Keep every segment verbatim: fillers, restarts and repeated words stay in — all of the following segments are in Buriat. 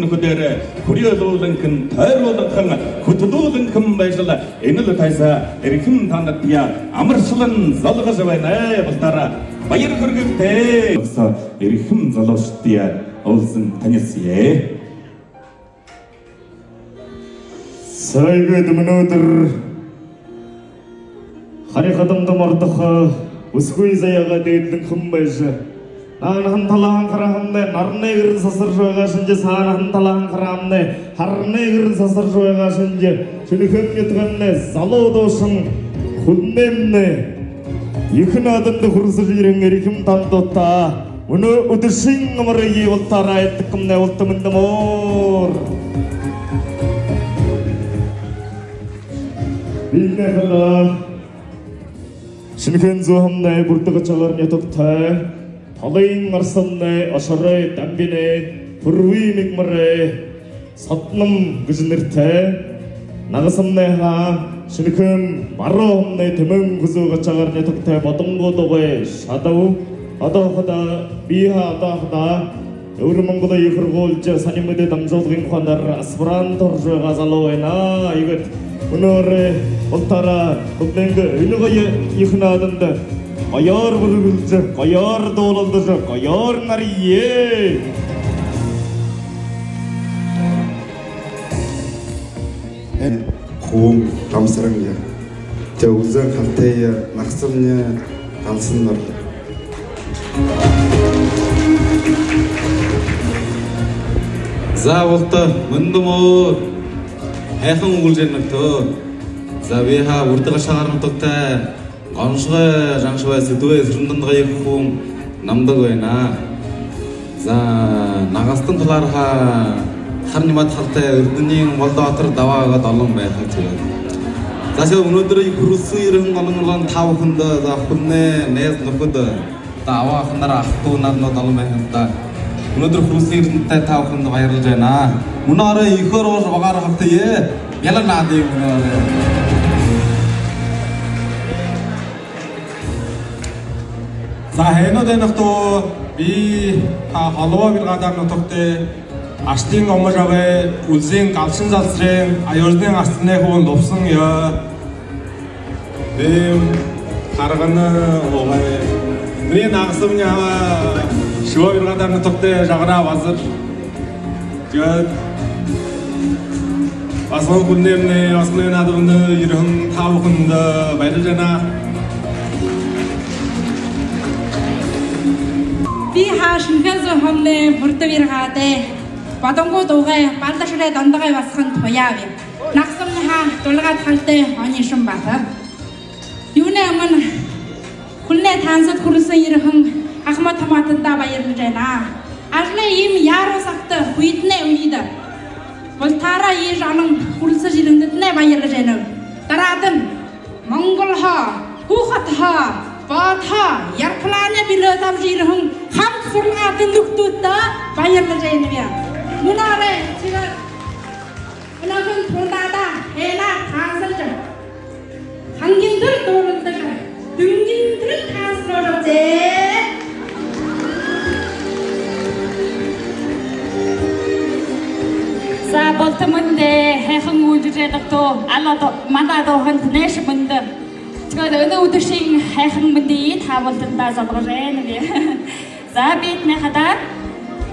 нүхэдөөрөө хүрьһөөлүүлэнхэн, тойрууланхан, хүтэлүүлэнхэн байжал, энэл тайза эрхим таанадтаяа амаршалан залгажа байна. Бултаараа баяр хүргэгты. Угсаа эрхим залуушуудтаяа уулзан танилсая. Сая гээд мүнөөдэр хари хадамда мордохо үсэгүй заяагаа дээдлэнхэн байжа, наанаһан талаһан хараһамнай наранай гэрэл сасаржа байгаа шэнги, саанаһан талаһан хараһамнай һаранай гэрэл сасаржа байгаа шэнги, Шэнэхээн нютагаймнай залуу дуушан хүлнэймнай ехэ нааданда хүрэлсэжэ ерэһэн эрхим таанадуудта мүнөө үдэшын амарые бултаараа айлдагхамнай. Булта мэндэ амар. Бидэнэй хадаа Шэнэхээн зүһэмнай Бүрдэ Гашагар нютагтай, Талын Арсамнай Ошорой Дамбинай, Пүрбын Мигмарай Содном гэжэ нэрэтэй, нагасамнай хадаа Шэнэхээн Баруун һомоной Тэмээн Хүзүү Гашагар нютагтай Бодонгууд угай Шадаб. Одоо хадаа, би хадаа, одоо хадаа Өвөр Монголой ехэ һургуулида һонин мэдээ дамжуулгын ухаанаар аспирант һуража байгаа залуу байна. Иигээд мүнөөдэр бултаараа хүлнэйнгээ энэ гоё ехэ нааданда гоёор бүрилжэ, гоёор дуулалдажа, гоёор нариие. Энэ хүн Жамсаран я. Тэ, Үлзын Халтай я, нагасамни Галсан Нар. За, булта мэндэ амар. Һайхан үгэлжэ байна гүт? За, би хадаа Бүрдэ Гашагар нютагтай Гоншогой Жаншабай, Сэдэбэй Сэрэн-Дандагай ехэ хүн Намдаг байна. За, нагасатан талаар хадаа Хара Нимад Халтай, Эрдэниин Болдоотор, Дабаа гээд олон байха тиигээд. За, тиигээд мүнөөдэр ехэ хүрэлсэжэ ерэһэн олон олон та бүхэндэ, за, хүлнэй, найз нүхэд, за, аба аханар, аха дүүнэр, нүхэд олон байха даа. Мүнөөдэр хүрэлсэжэ ерэһэндэ та бүхэндэ баярлажа байна. Мүнөө орой ехээр ууж багаар хабтая. Бялан наадая мүнөө орой. За, һайн байна гүт? Би хадаа Холбоо бригадын нютагтай Аштын Оможабай, Үлзын Галшан Залсарай, Аюжанай Арсанай хүн Лубсан я. Тиимэ, Харгана угай. Минии нагасамни хадаа Шэбээ бригадын нютагтай Жагара Базар. Тиигээд баһа хүлнэймнай, баһа хүлнэй наадамда ерэһэн та бүхэндэ баярлажа байна. Би хадаа Шэнэхээн зүһэмнай Бүрдэ бригадай Бодонгууд угай Балдашарай Дандагай басаган Туяа би. Нагасамни хадаа Дулгаад Халтай Онишин Бата. Юунэй мүнөө хүлнэй танцада хүрэлсэжэ ерэһэн ахамад хамаатандаа баярлажа байна. Ажалай иимэ яаруу сагта, хүйтэнэй үедэ бултаараа иигэжэ олон хүрэлсэжэ ерэһэндэтнай баярлажа байна. Дараадань Монголһоо, Хухатһоо, Боотһоо аэропланай билет абажа ерэһэн хамта һургаалтай нүхэдтөө баярлажа байнаб. Мүнөө орой тиигээд Мүнөөхэн тундаа һайнаар танцалжа, хангинтэр дуулалдажа, дүнгинтэр танцалжа үзэе. За, булта мэндэ, һайхан үгэлжэ байна гүт? Ала, одоо манай дууһан тэнэшье мэндэ. Тиигээд энэ үдэшын һайхан мэндые та бултандаа золгожо байнаб. За, бидэнэй хадаа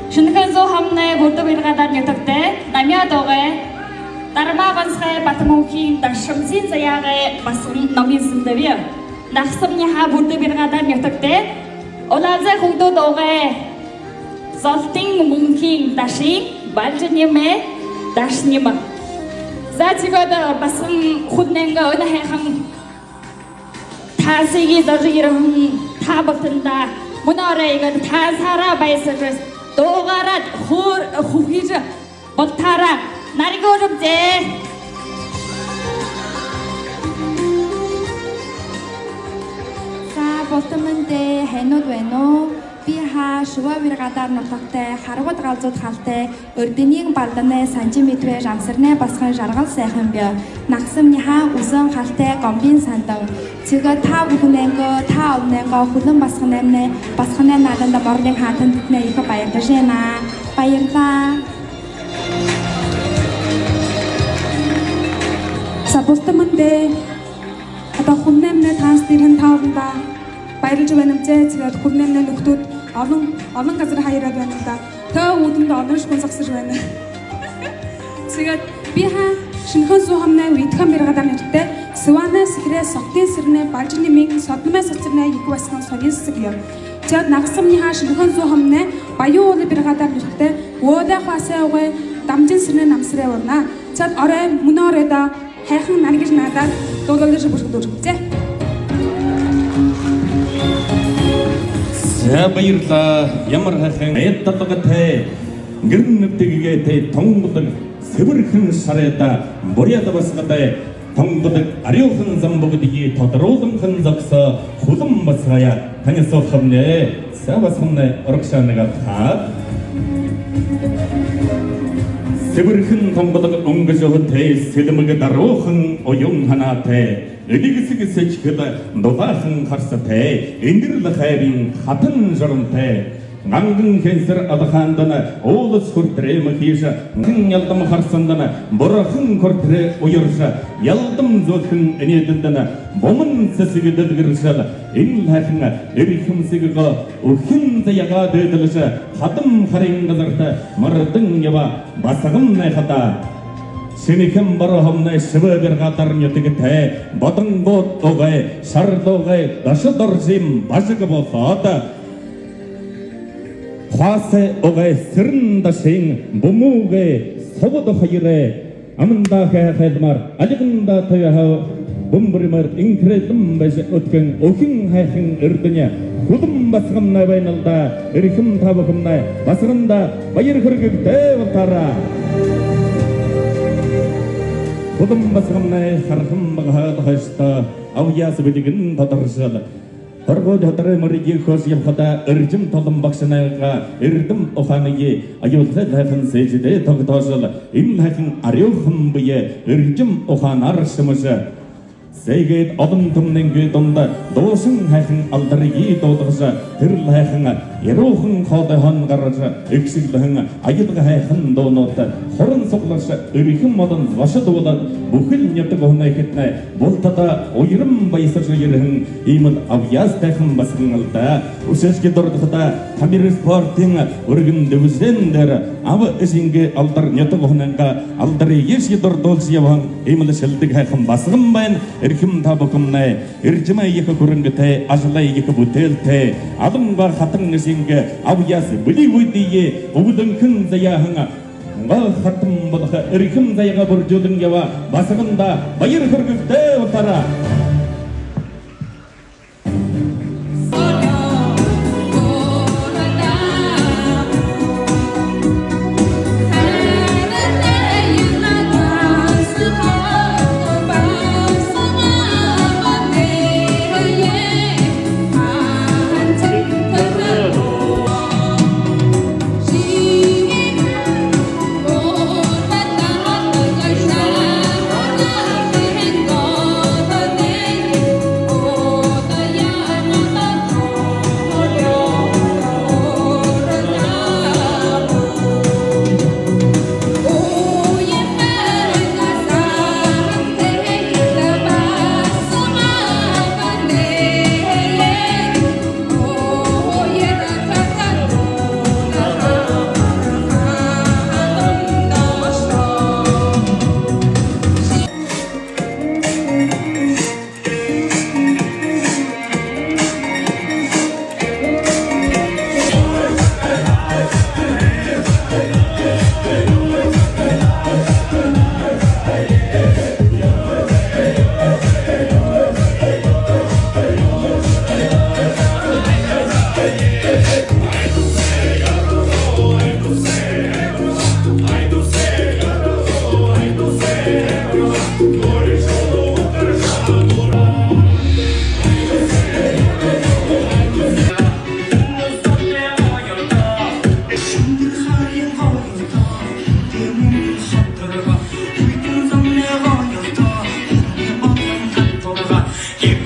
Шэнэхээн зүһэмнай Бүрдэ бригадай нютагтай Намяад угай Дарма Гансагай Батамүнхын Дашамсын Заяагай басаган Номин Сэндэб. Нагасамни хадаа Бүрдэ бригадай нютагтай Улаалзай Хүгдүүд угай Золтын Мүнхын Дашын Балжанима, Дашанима. За, тиигээд баһа хүлнэйнгээ энэ һайхан танцые зорижо ерэһэн та бултандаа мүнөө орой иигээд танцаараа баясажа, дуугаараа хүр-, хүхижэ, бултаараа нариие үгэе. За, булта мэндэ, һайнууд байна гүт? Би хадаа Шэбээ бригадай нютагтай Харгууд Галзууд Халтай, Эрдэниин Балданай Санжимитвэ Жамсаранай басаган Жаргал Сайханби. Нагасамни хадаа Үзөөн Халтай Гомбын Сандан. Тиигээд та бүхэнэйнгөө, та олонойнгоо хүлэн басаганаймнай, басаганай нааданда мордын хатан тэндэһээ ехэ баярлажа байна. Баярлаа. Бусдаа мэндэ. Одоо хүмнэмнэ танцда ерэһэн та бүхэндэ баярлажа байнаб. Тиигээд хүмнэмнэ нүхэд олон, олон газарһаа ерээд байна даа. Тэ, үүдэндэ олон шэнэ хүн зогсожо байна. Тиигээд би һаа Шэнэхээн Зүүһомнай Уйдхан бригадаар нютагтай Сываанай Сэхэрэй Согтын Сэрэнэй Балжан Нимын Содномой Согтын Сэрэнэй ехэ басаган Сониин Сэсэг яб. Тиигээд нагасамни һаа Шэнэхээн Зүүһомнай Баян-Уулын бригадаар нютагтай Өөдэй Хасай угай Дамжан Сэрэнэй Намсарай Урна. Тиигээд орой, мүнөө оройдоо һайхан наргиж наадар дуулалжа бүжэглүүлэгты. За, баярлаа. Ямар һайхан эд татагатай, гэр нэбтэгтэй, тунгадаг сэбэрхэн шарайтай буряад басагадай, тунгадаг арюухан зам бүгэдые тодоруулан зогсоо хүлэн басагаяа танилсуулхамни. За, басаганмнай урагшаа нэгэ абтахат. Сэбэрхэн тунгадаг үнгэ зүһэтэй, сэдэмэг даруухан уян һанаатай, элигсэг сэдьхэлтэй, дулаахан харасатай, эндэрэл хайрын хатан журамтай, ганган хэнсэр алхаандань уулас хүртэрөө мэхыжэ, ганган ялдам харасандань бурхан хүртэрөө уяржа, ялдам зөөлэхэн энеэдэндэнь буман сэсэг дэлгэржэл, энэл һайхан эрхим сэсэгөө, үхин заяагаа дээдэлжэ, хадам харин газарта мордон ябаа басаганмнай хадаа. Шэнэхээн Баруун һомоной Шэбээ бригадаар нютагтай Бодонгууд угай Шарлуугай Дашадоржын Бажаг болоод, Хасай угай Сэрэн Дашын Бумуугай Субад хоёрой амандаа хайлмаар, альгандаа табяа һаа, бүмбэрмээр энхэрэлэн байжа үдхэн үхин һайхан эрдэни хүлэн басаганмнай байнал даа. Эрхим та бүхэмнай басаганда баяр хүргэгты болтараа. Хүлэн басаганмнай хархан багаһаа хойшо абьяас бэлигынь тодоржол, һургуули һударай мэргэжэ хөөжэ ябахада, Эржэм Толон багшанайнгаа эрдэм ухааниие аюултай һайхан сээжэдээ тогтоожол, энэл һайхан арюухан бэеэ эрдэм ухаанаар шэмэжэ, зээгээд олон түмэнэйнгээ дунда дуушан һайхан алдарые дуулгажа, тэрэл һайхан яруухан хоолойһоонь гаража, эгшэглэһэн аялга һайхан дуунуудта хуран сугларжа, эрхим олон зоошо дуулаад, бүхэл нютаг уһанай хитнай бултадаа уяран баясажа ерэһэн иимэл абьяастайхан басаган лэ даа. Үшөөшье дурдахада, тамирын спортын үргэн дивизиин дээрэ аба эжынгээ алдар, нютаг уһанайнгаа алдарыешье дурдуулжа ябаһан иимэл шэлдэг һайхан басаган байна. Эрхим та бүхэмнай Эржэмэй ехэ хүрэнгэтэй, ажалай ехэ бүтээлтэй, Алан ба Хатан эжынгээ абьяас бэлигүүдые үбдэнхэн заяаһан, гол хатан болохо эрхим заяагаа бүрдүүлэн ябаа басаганда баяр хүргэгты болтараа.